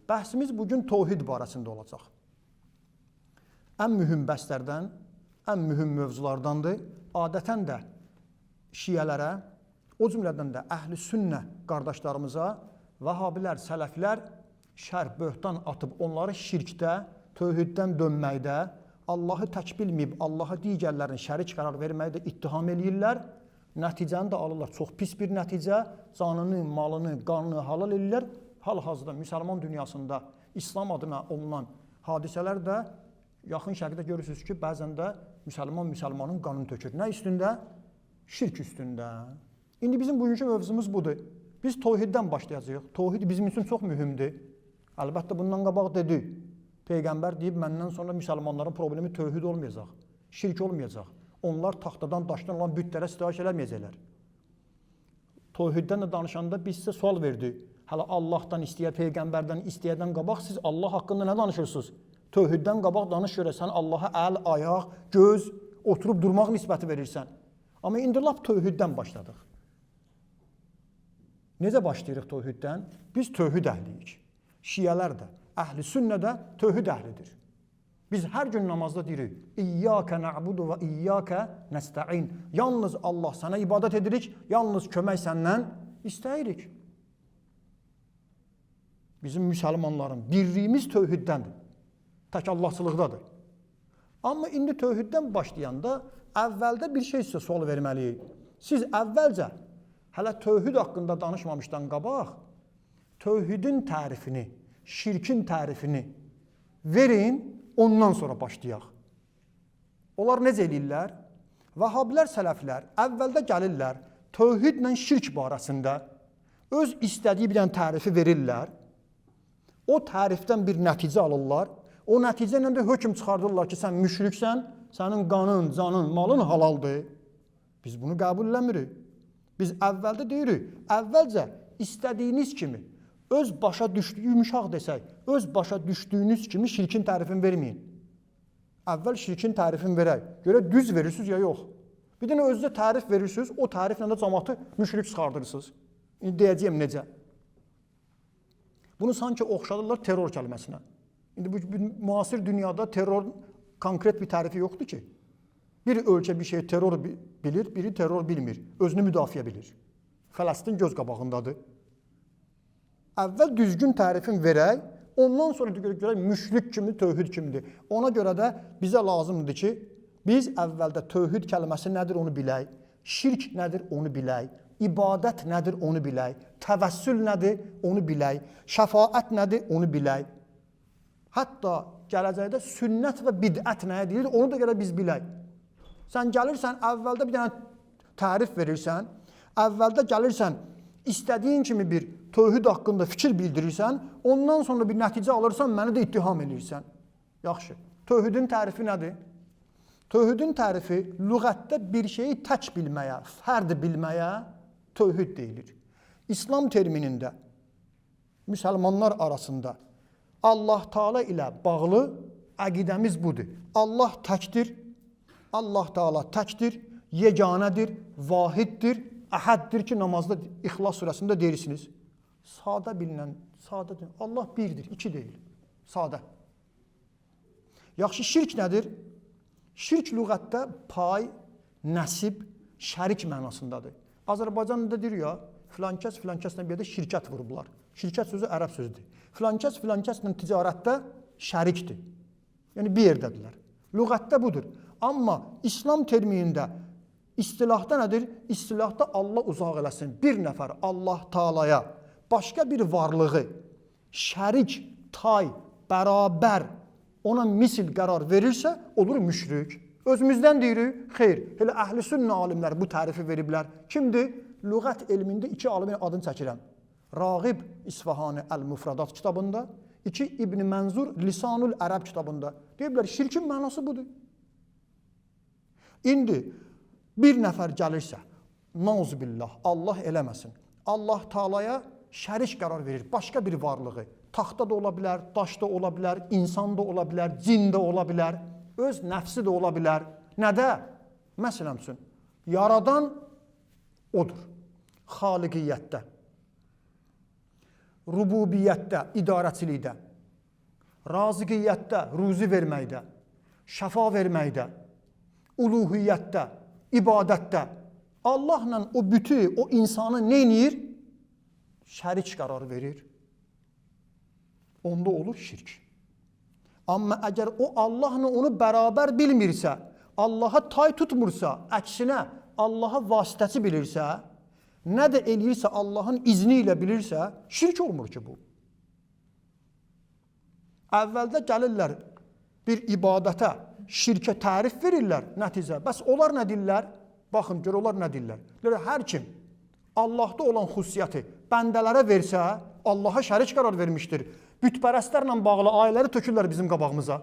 Bəhsimiz bugün təvhid barəsində olacaq. Ən mühüm bəhslərdən, ən mühüm mövzulardandır. Adətən də şiələrə, o cümlədən də əhl-i sünnə qardaşlarımıza vəhabilər, sələflər şər, böhtan atıb onları şirkdə, tövhiddən dönməkdə, Allahı tək bilməyib, Allaha digərlərini şərik qərar verməkdə ittiham eləyirlər. Nəticəni də alırlar. Çox pis bir nəticə. Canını, malını, qanını halal eləyirlər. Hal-hazırda müsəlman dünyasında İslam adına olunan hadisələr də Yaxın Şərqdə görürsünüz ki, bəzən də müsəlman müsəlmanın qanını tökür. Nə üstündə? Şirk üstündə. İndi bizim bugünkü mövzumuz budur. Biz təvhiddən başlayacağıq. Təvhid bizim üçün çox mühümdür. Əlbəttə bundan qabaq dedi. Peyğəmbər deyib məndən sonra müsəlmanların problemi təvhid olmayacaq, şirk olmayacaq. Onlar taxtadan, daşdan olan bütlərə sitayiş eləməyəcəklər. Təvhiddən də danışanda biz sizə sual verdik. Hələ Allahdan istəyə, peyğəmbərdən istəyədən qabaq siz Allah haqqında nə danışırsınız? Tövhiddən qabaq danış görə sən Allaha əl, ayaq, göz, oturub durmaq nisbəti verirsən. Amma indi lap tövhiddən başladıq. Necə başlayırıq tövhiddən? Biz tövhid əhliyik. Şiələr də, əhl-i sünnə də tövhid əhlidir. Biz hər gün namazda deyirik: İyyəkə na'budu və iyyəkə nəstəin. Yalnız Allah sənə ibadət edirik, yalnız kömək səndən istəyirik. Bizim müsəlmanların birliyimiz tövhiddəndir. Tək Allahçılıqdadır. Amma indi tövhiddən başlayanda əvvəldə bir şey sizə sual verməliyik. Siz əvvəlcə hələ tövhid haqqında danışmamışdan qabaq tövhidin tərifini, şirkin tərifini verin, ondan sonra başlayaq. Onlar necə eləyirlər? Vəhabilər, sələflər əvvəldə gəlirlər tövhidlə şirk barəsində öz istədiyi bir dənə tərifi verirlər. O tərifdən bir nəticə alırlar. O nəticə ilə də hökm çıxardırlar ki, sən müşriksən, sənin qanın, canın, malın halaldır. Biz bunu qəbul eləmirik. Biz əvvəldə deyirik, əvvəlcə istədiyiniz kimi öz başa düşdüyü, yumşaq desək, öz başa düşdüyünüz kimi şirkin tərifini verməyin. Əvvəl şirkin tərifini verək. Görə düz verirsiniz ya yox. Bir dənə özünüzə tərif verirsiniz, o təriflə də cəmaatı müşrik çıxardırsınız. İndi deyəcəyəm necə. Bunu sanki oxşadırlar terror kəlməsinə. İndi bu müasir dünyada terror konkret bir tərifi yoxdur ki. Bir ölkə bir şey terror bilir, biri terror bilmir. Özünü müdafiə bilir. Fələstin göz qabağındadır. Əvvəl düzgün tərifin verək, ondan sonra görək müşrik kimdir, tövhid kimdir. Ona görə də bizə lazımdır ki, biz əvvəldə tövhid kəlməsi nədir onu bilək, şirk nədir onu bilək, ibadət nədir onu bilək, təvəssül nədir onu bilək, şəfaət nədir onu bilək. Hətta gələcəkdə sünnət və bidət nəyə deyilir, onu da gərək biz bilək. Sən gəlirsən, əvvəldə bir dənə tərif verirsən, əvvəldə gəlirsən, istədiyin kimi bir tövhid haqqında fikir bildirirsən, ondan sonra bir nəticə alırsan, məni də ittiham eləyirsən. Yaxşı. Tövhidin tərifi nədir? Tövhidin tərifi lüğətdə bir şeyi tək bilməyə, fərd bilməyə tövhid deyilir. İslam terminində müsəlmanlar arasında Allah Teala ilə bağlı əqidəmiz budur. Allah təkdir, Allah Teala təkdir, yeganədir, vahiddir, əhəddir ki, namazda İxlas surəsində deyirsiniz. Sadə bilinən, sadədir. Allah birdir, iki deyil. Sadə. Yaxşı, şirk nədir? Şirk lüğətdə pay, nəsib, şərik mənasındadır. Azərbaycanda deyir ya, filankəs filankəslə bir yerdə şirkət vurublar. Şirkət sözü ərəb sözüdür. Filankəs filankəslə ticarətdə şərikdir. Yəni bir yerdədirlər. Lüğətdə budur. Amma İslam terminində istilahda nədir? İstilahda Allah uzaq eləsin. Bir nəfər Allah Taalaya başqa bir varlığı şərik, tay, bərabər ona misil qərar verirsə, olur müşrik. Özümüzdən deyirik, xeyr. Elə əhl-i sünnə alimlər bu tərifi veriblər. Kimdir? Lüğət elmində iki alimin adını çəkirəm. Rağib İsfahani Əl-Müfradat kitabında, iki İbn Mənzur Lisanul Ərəb kitabında. Deyiblər, şirkin mənası budur. İndi bir nəfər gəlirsə, nauzubillah, Allah eləməsin. Allah Taalaya şərik qərar verir, başqa bir varlığı. Taxta da ola bilər, daş da ola bilər, insan da ola bilər, cin də ola bilər, öz nəfsi də ola bilər. Nədə? Məsələn üçün, yaradan odur. Xaliqiyyətdə. Rububiyyətdə, idarəçilikdə, razıqiyyətdə, ruzi verməkdə, şəfa verməkdə, uluhiyyətdə, ibadətdə Allahla o bütü, o insanı nə eləyir? Şərik qərar verir. Onda olur şirk. Amma əgər o Allahla onu bərabər bilmirsə, Allaha tay tutmursa, əksinə Allaha vasitəçi bilirsə, nə də eləyirsə Allahın izni ilə bilirsə, şirk olmur ki bu. Əvvəldə gəlirlər bir ibadətə, şirkə tərif verirlər nəticə. Bəs onlar nə deyirlər? Baxın, gör onlar nə deyirlər. Deyirlər, hər kim Allahda olan xüsusiyyəti bəndələrə versə, Allaha şərik qərar vermişdir. Bütpərəstlərlə bağlı ayələri tökürlər bizim qabağımıza.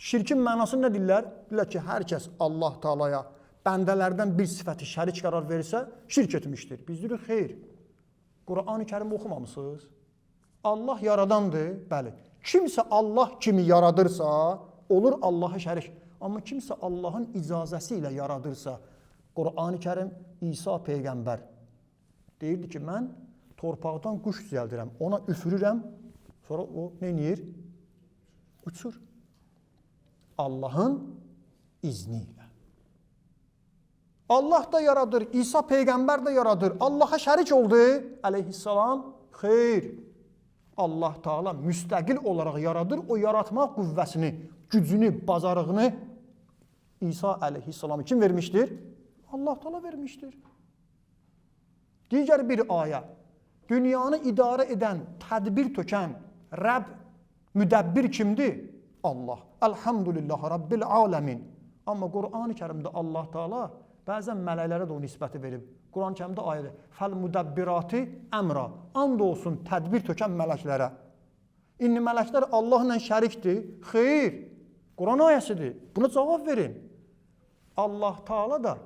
Şirkin mənası nə deyirlər? Deyirlər ki, hər kəs Allah Taalaya bəndələrdən bir sifəti şərik qərar versə, şirk etmişdir. Biz deyirik, xeyr. Qur'an-ı Kərim oxumamısınız? Allah yaradandır, bəli. Kimsə Allah kimi yaradırsa, olur Allaha şərik. Amma kimsə Allahın icazəsi ilə yaradırsa, Qur'an-ı Kərim İsa peyğəmbər deyirdi ki, mən torpaqdan quş düzəldirəm, ona üfürürəm, sonra o nə eləyir? Uçur. Allahın izni ilə. Allah da yaradır, İsa peyğəmbər də yaradır. Allaha şərik oldu əleyhissalam. Xeyr. Allah Taala müstəqil olaraq yaradır. O yaratmaq qüvvəsini, gücünü, bacarığını İsa əleyhissalamı kim vermişdir? Allah Taala vermişdir. Digər bir ayə. Dünyanı idarə edən, tədbir tökən Rəbb, müdəbbir kimdir? Allah. Elhamdülillah Rabbil aləmin. Amma Qur'an-ı Kərimdə Allah Taala bəzən mələklərə də o nisbəti verib. Quran-ı Kərimdə ayədir. Fəl müdəbbirati əmra. And olsun tədbir tökən mələklərə. İndi mələklər Allahla şərikdir. Xeyr. Quran ayəsidir. Buna cavab verin. Allah Taala da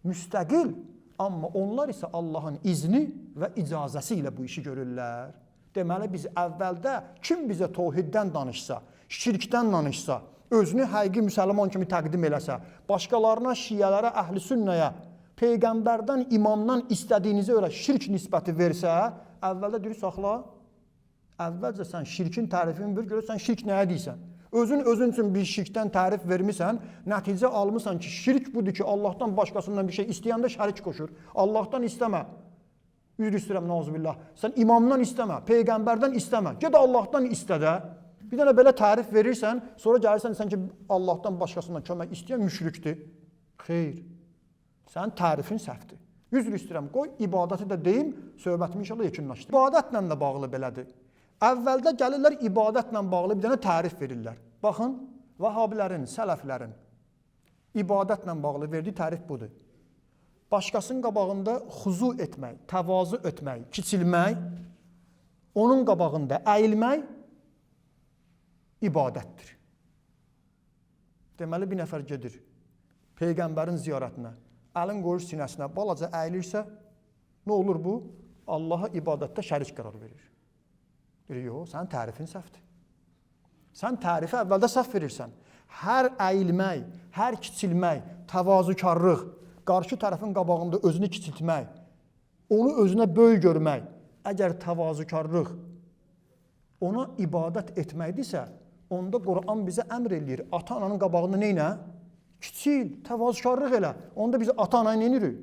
müstəqil, amma onlar isə Allahın izni və icazəsi ilə bu işi görürlər. Deməli biz əvvəldə kim bizə təvhiddən danışsa, şirkdən danışsa, özünü həqiqi müsəlman kimi təqdim eləsə, başqalarına, şiələrə, əhl-i sünnəyə, peyğəmbərdən, imamdan istədiyinizə görə şirk nisbəti versə, əvvəldə dürüst saxla. Əvvəlcə sən şirkin tərifini ver, görürsən şirk nəyə deyirsən. Özün özün üçün bir şirkdən tərif vermisən, nəticə almısan ki, şirk budur ki, Allahdan başqasından bir şey istəyəndə şərik qoşur. Allahdan istəmə. Üzr istəyirəm, nauzubillah. Sən imamdan istəmə, peyğəmbərdən istəmə. Get Allahdan istə də. Bir dənə belə tərif verirsən, sonra gəlirsən sən ki, Allahdan başqasından kömək istəyən müşrikdir. Xeyr. Sənin tərifin səhvdir. Üzr istəyirəm, qoy ibadəti də deyim, söhbətimi inşallah yekunlaşdır. İbadətlə də bağlı belədir. Əvvəldə gəlirlər ibadətlə bağlı bir dənə tərif verirlər. Baxın, Vahabilərin, sələflərin ibadətlə bağlı verdiyi tərif budur. Başqasının qabağında xuzu etmək, təvazu etmək, kiçilmək, onun qabağında əyilmək ibadətdir. Deməli, bir nəfər gedir peyğəmbərin ziyarətinə, əlin qoyur sinəsinə, balaca əyilirsə, nə olur bu? Allaha ibadətdə şərik qərar verir. Deyir, yox, sənin tərifin səhvdir. Sən tərifi əvvəldə səhv verirsən. Hər əyilmək, hər kiçilmək, təvazükarlıq, qarşı tərəfin qabağında özünü kiçiltmək, onu özünə böyük görmək, əgər təvazükarlıq ona ibadət etməkdirsə, onda Quran bizə əmr eləyir. Ata-ananın qabağında nə ilə? Kiçil, təvazükarlıq elə. Onda biz ata-anaya nə edirik?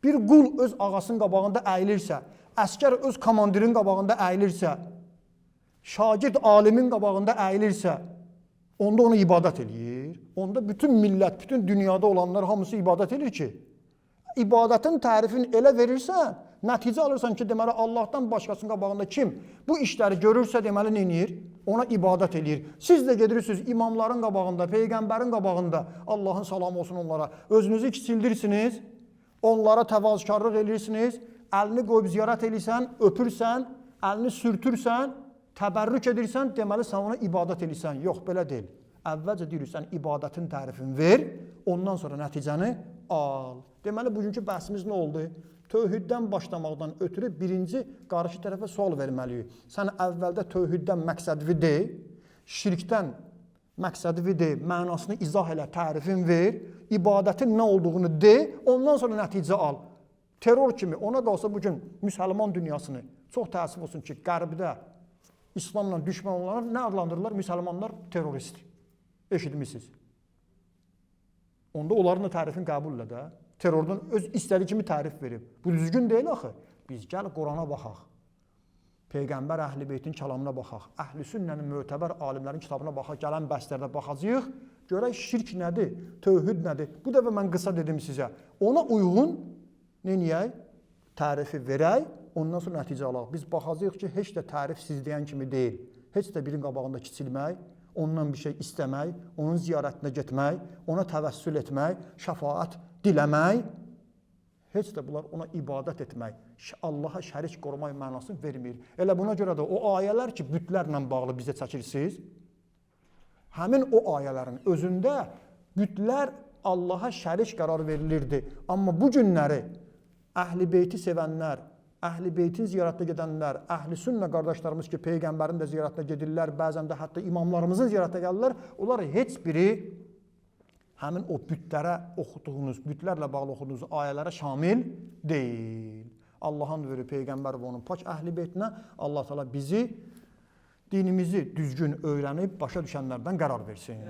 Bir qul öz ağasının qabağında əyilirsə, əskər öz komandirin qabağında əyilirsə, şagird alimin qabağında əyilirsə, onda ona ibadət eləyir. Onda bütün millət, bütün dünyada olanlar hamısı ibadət eləyir ki, ibadətin tərifini elə verirsən, nəticə alırsan ki, deməli Allahdan başqasının qabağında kim bu işləri görürsə, deməli nə eləyir? Ona ibadət eləyir. Siz də gedirsiniz imamların qabağında, peyğəmbərin qabağında, Allahın salamı olsun onlara. Özünüzü kiçildirsiniz, onlara təvazökarlıq eləyirsiniz, əlini qoyub ziyarət eləyirsən, öpürsən, əlini sürtürsən, təbərrük edirsən, deməli sən ona ibadət eləyirsən. Yox, belə deyil. Əvvəlcə deyirik, sən ibadətin tərifini ver, ondan sonra nəticəni al. Deməli, bugünkü bəhsimiz nə oldu? Tövhiddən başlamaqdan ötürü birinci qarşı tərəfə sual verməliyik. Sən əvvəldə tövhiddən məqsədini de, şirkdən məqsədini de, mənasını izah elə, tərifini ver, ibadətin nə olduğunu de, ondan sonra nəticə al. Terror kimi ona qalsa bu gün müsəlman dünyasını çox təəssüf olsun ki, qərbdə İslamla düşmən olanlar nə adlandırırlar? Müsəlmanlar terrorist. Eşitmisiniz. Onda onların da tərifini qəbul elə də. Terrordan öz istədiyi kimi tərif verib. Bu düzgün deyil axı. Biz gəl Qurana baxaq. Peyğəmbər Əhl-i Beytin kəlamına baxaq. Əhl-i Sünnənin mötəbər alimlərin kitabına baxaq, gələn bəhslərdə baxacağıq. Görək şirk nədir, tövhid nədir? Bu dəfə mən qısa dedim sizə. Ona uyğun neyniyək? Tərifi verək, ondan sonra nəticə alaq. Biz baxacağıq ki, heç də tərif siz deyən kimi deyil. Heç də birinin qabağında kiçilmək, ondan bir şey istəmək, onun ziyarətinə getmək, ona təvəssül etmək, şəfaət diləmək, heç də bunlar ona ibadət etmək, Allaha şərik qorumaq mənasını vermir. Elə buna görə də o ayələr ki, bütlərlə bağlı bizə çəkirsiniz, həmin o ayələrin özündə bütlər Allaha şərik qərar verilirdi. Amma bu günləri Əhl-i Beyti sevənlər, Əhl-i Beytin ziyarətinə gedənlər, Əhl-i Sünnə qardaşlarımız ki, Peyğəmbərin də ziyarətinə gedirlər, bəzən də hətta imamlarımızın ziyarətinə gəlirlər, onlar heç biri həmin o bütlərə oxuduğunuz, bütlərlə bağlı oxuduğunuz ayələrə şamil deyil. Allahın verir Peyğəmbər və onun pak əhl-i beytinə Allah Teala bizi dinimizi düzgün öyrənib başa düşənlərdən qərar versin.